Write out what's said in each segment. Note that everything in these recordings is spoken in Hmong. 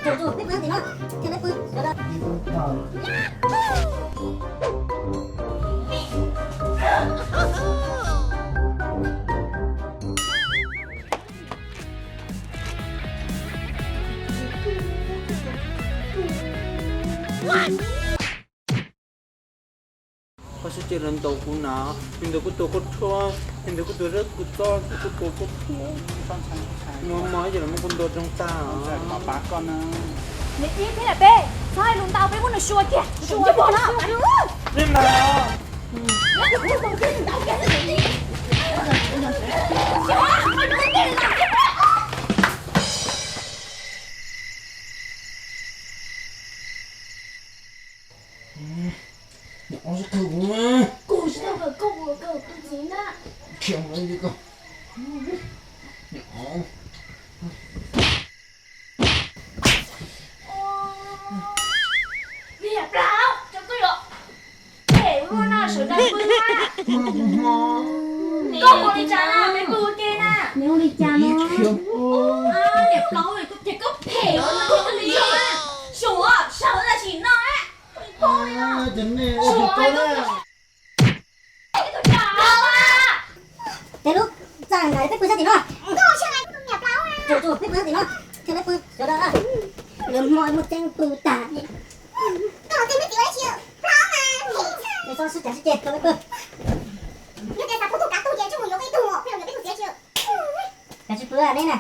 Tus, tus, peb pw nyob tim no, thiab peb pw sawv daws. Koj sib ceg los ntaus kuv na, li ntawd kuj tua koj rhuaj, li ntawd kuj tua zaj kuv txoj, kuj tua koj rhuaj. Muaj mob ces los muab kuv ntaus rooj tag. Nws ib thiab peb, txhob hais lus ntau, peb muab nws sua kiag, sua kiag no. Niam ob sib kawg kuv, kuv sib kawg, kawg kuv, kawg kuv tus txiv na. Khiav mus li ko. Niam ob. Niam plaub, cov koj yuav phem ua luaj na, sawv daws pw na. Koj ua li cas na, peb pw ua ke na. Niam ua li cas no? Niam plaub, ces koj phem ua luaj li na. Suav, sawv daws tsis no na. Ces lub txaj ntawd peb pw sab tim no. Tus, tus, peb pw sab tim no, thiab peb pw sawv daws. Lawv hmo muaj tseeb pw tag. Nws txhob sib cav sib ceg, peb pw. Kav tsij pw neb na.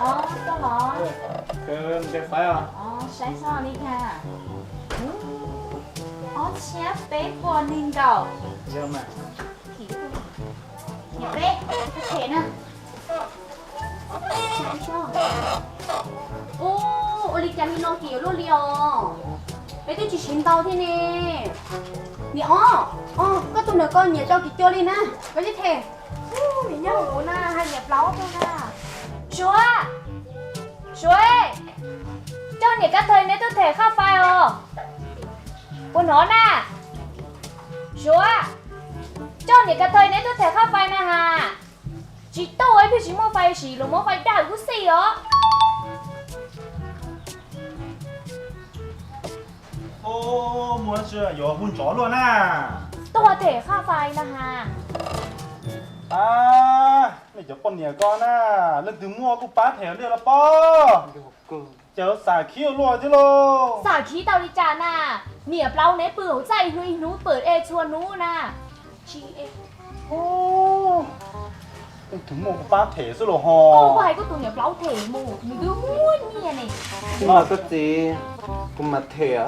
Ob, koj los? Saib xwb li cas? Ob txhiab peb puas nees nkaum. Niam peb, peb them na. Ua, ua li cas li no kim luaj li os. Peb twb tsis siv ntau thiab ne. Niam ob, koj tus ntawm ko nyiam tau kim cuab li na, koj twb them. Nyob hauv kuv na, hais niam plaub tuaj na. Suav, Suav, coj niam Kab Thawj neb tuaj them Qhaj Fais os. Puas hnov na? Suav, coj niam Kab Thawj neb tuaj them Qhaj Fais na has. Tsis tuaj ib pliag tsis muaj fais siv, luag muab fais dawm huv xim os. Muaj dab tsi yuav hu nrov luaj na. Tuaj them Qhaj Fais na has. A, nej cov poj niam ko na, leej twg muaj kuj pab them li los pob. Cas xam khib ua luaj thiab lauj. Xam khib tau li cas na, niam plaub neb pw hauv txaj ib hnub ib hnub pw es txhua hnub na. Leej twg muaj kuj pab them xwb los ho. Koj hais koj tus niam plaub them mus, nws twb muaj nyiaj ne. Koj txiv, kuv mam them.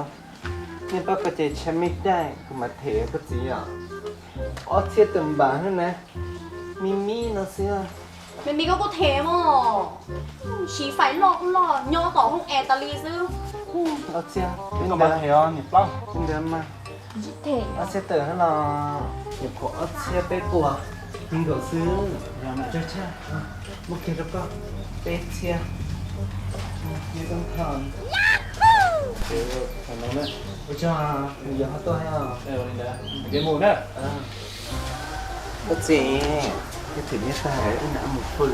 Nej pab koj ces tsha me dais, kuv mam them koj txiv os. Ob txhiab tawm npam xwb na, me me no xwb. Me me koj kuj them mos, siv fais loj kuj loj, nyob tom hoob es tas li xwb. Ob txhiab, koj mam them os niam plaub. Ntawd mas, ob txhiab tawm los, nyuam qhuav ob txhiab peb puas nees nkaum xwb. Tsaug tshaj, muab kiag rau koj peb txhiab. Ua tsaug, yog ho tuaj thiab. Koj txiv, ib thim neb tag wb mam mus pw os.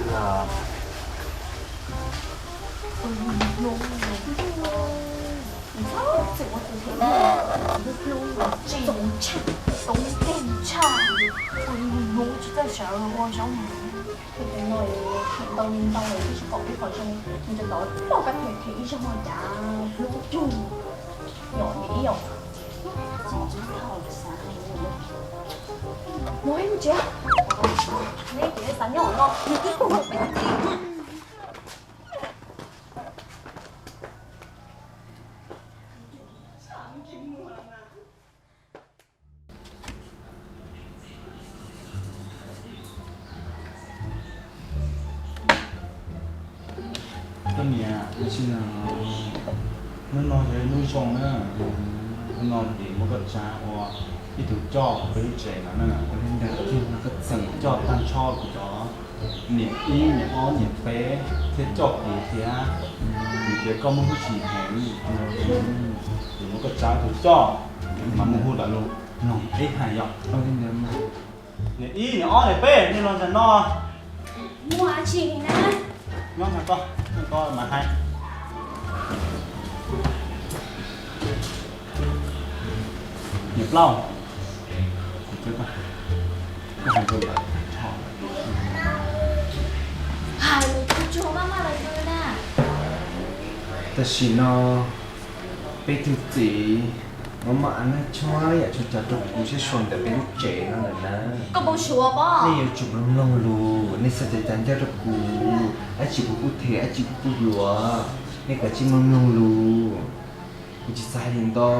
Tsis tau sawv ua zaub ntau li ntau, tsis pom ib qho zoo, nws tau tau kab them ib zaug cas hlub cug, nyom ib yom. Mus ib mus tsev, neb ces xav nyob no. Koj niam, hnub no yog hnub zoo na, hnub no ces muab koj tsa ua Ib tug coj peb lub tsev no na, tus coj tag nrho kuv cov niam ib, niam ob, niam peb thiab coj kuv thiab, vim tias koj muaj hwj chim heev, kuv muab koj tsa tus coj, mas muaj hwj lam lug mloog peb hais yom. Niam ib, niam ob, niam peb, nej los ntawm no. Muaj dab tsi na? Nyob ntawm ko, ntawm ko mas hais. Niam plaub, kuv cem koj, koj hais rau lawv tso. Hais lus tsuag tsuag maj maj los yog na. Tam sim no peb tug txiv muaj muaj av naj tshuab yam tshua tso rau kuv sab sau ntawm peb lub tsev no lawm na. Koj npau suav pob. Nej yuav tsum mloog mloog lus, nej xav cov cas ncaj rau kuv, dab tsi kuv kuj them, dab tsi kuv kuj yuav. Nej kav tsij mloog mloog lus. Kuv tsis xav hais li ntau,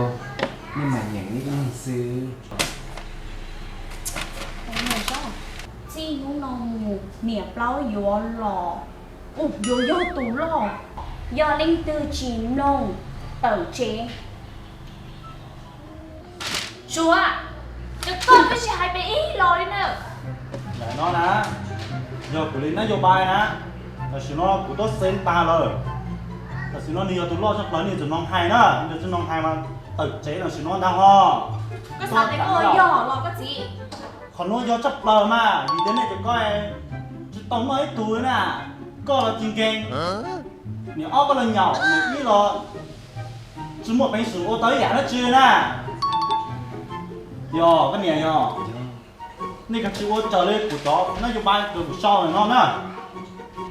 nej mam nyeem nej ib leeg xwb. Txij hnub no mus niam plaub yuav los, yuav yog tus loj, yog leej twg tsis mloog, tawm tsev. Suav, ces koj twb tsis hais peb ib los li na. Ntawm no na, yog kuv li na yog bai na, tam sim no kuv tuaj xeev tas lawm. Tam sim no nws yog tus loj tshaj plaws, nej txhob nrog hais na, nej txhob nrog hais mas tawm tsev tam sim no ntag ho. Koj xav tias koj yog los koj txiv. Qhov nuav yog tshaj plaws mas, vim tias nej cov ko tsis tau noj ib tug li na. Koj los ci nkees, niam ob koj los nyaum, niam ib los tsis muaj peev xwm ua tau ib yam dab tsi li na. Yog koj niam yog, nej kav tsij ua raws li kuv cov nab yus bai kws kuv sau ntawm no na.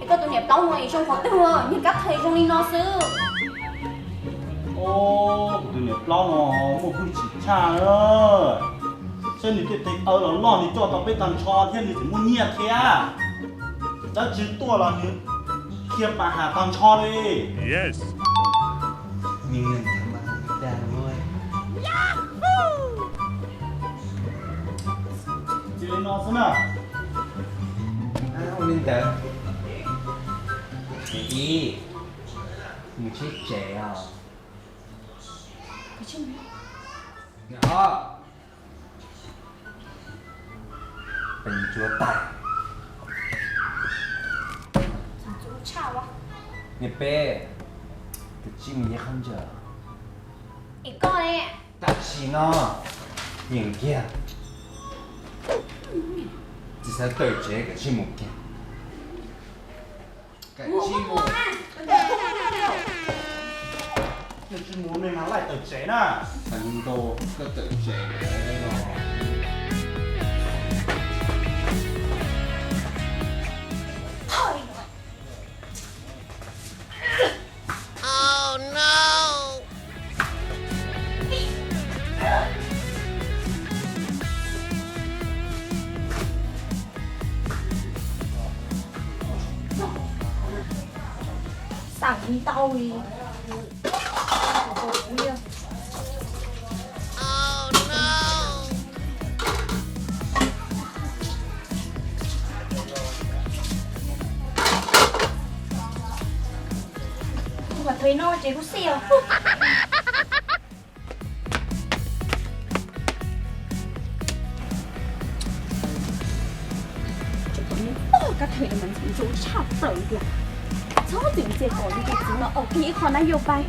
Es koj tus niam plaub no es zoo qhov twg, niag kab thais zoo li no xwb. Kuv tus niam plaub no muaj hwj chim tshaj na. Saib nws tej tes taw los loj, nws coj tau peb tag nrho thiab nws tseem muaj nyiaj thiab. Dab tsi tuaj los nws qhia pam has tag nrho li. Cia li no xwb na. Ua li ntawd, ib, mus tsheb tsev os. Peev ntsuav tag. Niag peb, kav tsij mus yeb qhov ntsa. Es koj ne? Tam sim no yeem kiag, tsis xav tawm tsev kav tsij mus kiag. Kav tsij mus. Tsis mus nej mas laij tawm tsev na. Tag nrho koj tawm tsev. Xav ntau li. Kuv mam thov no ces kuv xij os. Cov niag pog kab thawj no mas ntxim ntxub tshaj plaws tiag. Txhob txwm ntxias kom nws tus txiv no ua kiag ib qho nab yau pais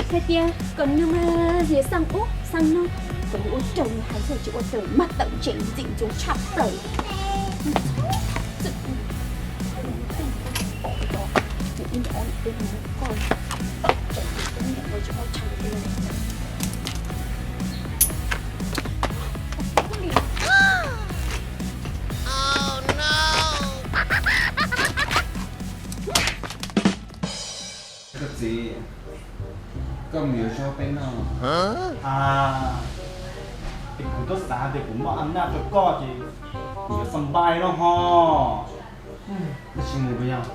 hais tias kom nws mas xav xaj ub xaj no, kom nws ua raws nws hais xwb, tsis ua raws mas tawm tsev, ntxim ntxub tshaj plaws. Koj txiv, koj mus yuav zaub peb noj. Es kuv twb xav tias kuv muaj a naj rau koj ces kuv yuav xa npai no ho. Koj tsis mus puas yog?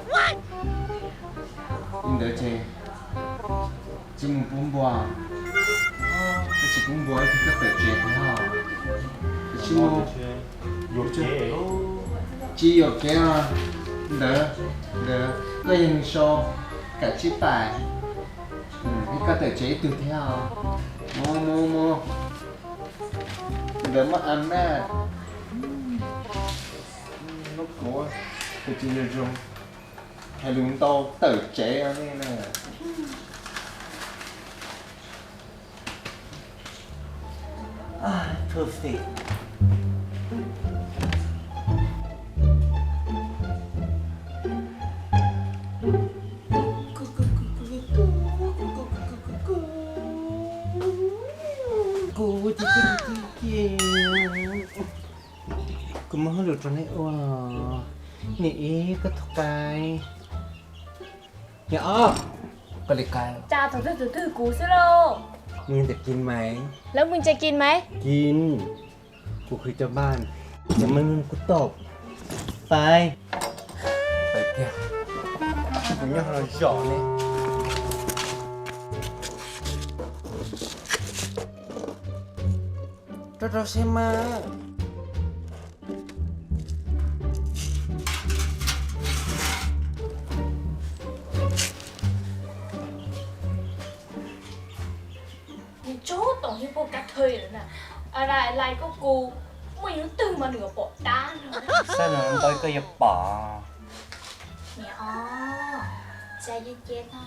Li ntawd ces tsis mus pub npua. Koj tsis pub npua ib tug koj tawm tsev thiab ho. Koj tsis mus. Tsis yuam kev. Ntawd, ntawd koj yeej sau kav tsij pais, koj tawm tsev ib tug thiab ho. Mus, mus, mus. Lawv muab a na, lub kuv tus tsis zoo zoo, hais lus ntau tawm tsev nej na. Perfect. Kuv muab hauj lwm rau nej ua. Niam ib, koj tus qaib. Niam ob, koj li qaib. Cas thaum twg thaum twg kuv xwb lauj? Mus ntawm Kim Maiv. Lawv mus ntsia Kim Maiv? Kim, kuv khwv cov npaj, cov npaj kuv tom. Pais. Pais kiag. Kuv nyob los zom ne. Rau rau seb mas. Nws tsob tom niag poj kab thawj lawm na, a ra lais koj kus, muaj ib hnub twg mas nws yuav pom dab no. Sab nws ntau koj yuav pom. Niam ob, txav cia cia no.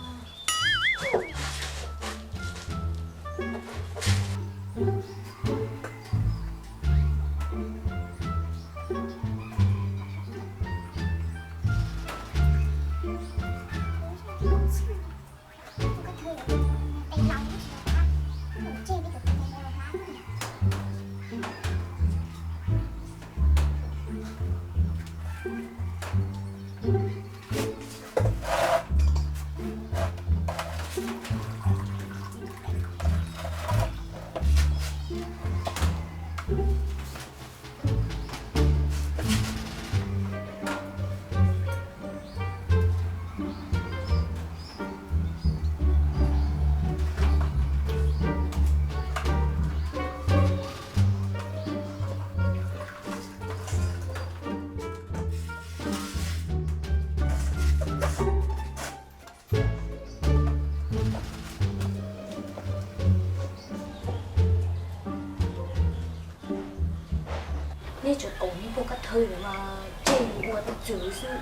Nej tseem koom niag poj kab thawj lawm mas, ntshe ua tau txwv xwb,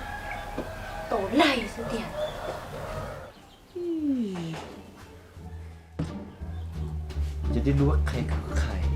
tau laig xwb tiag. Ces tib lub qhais khwv qhais.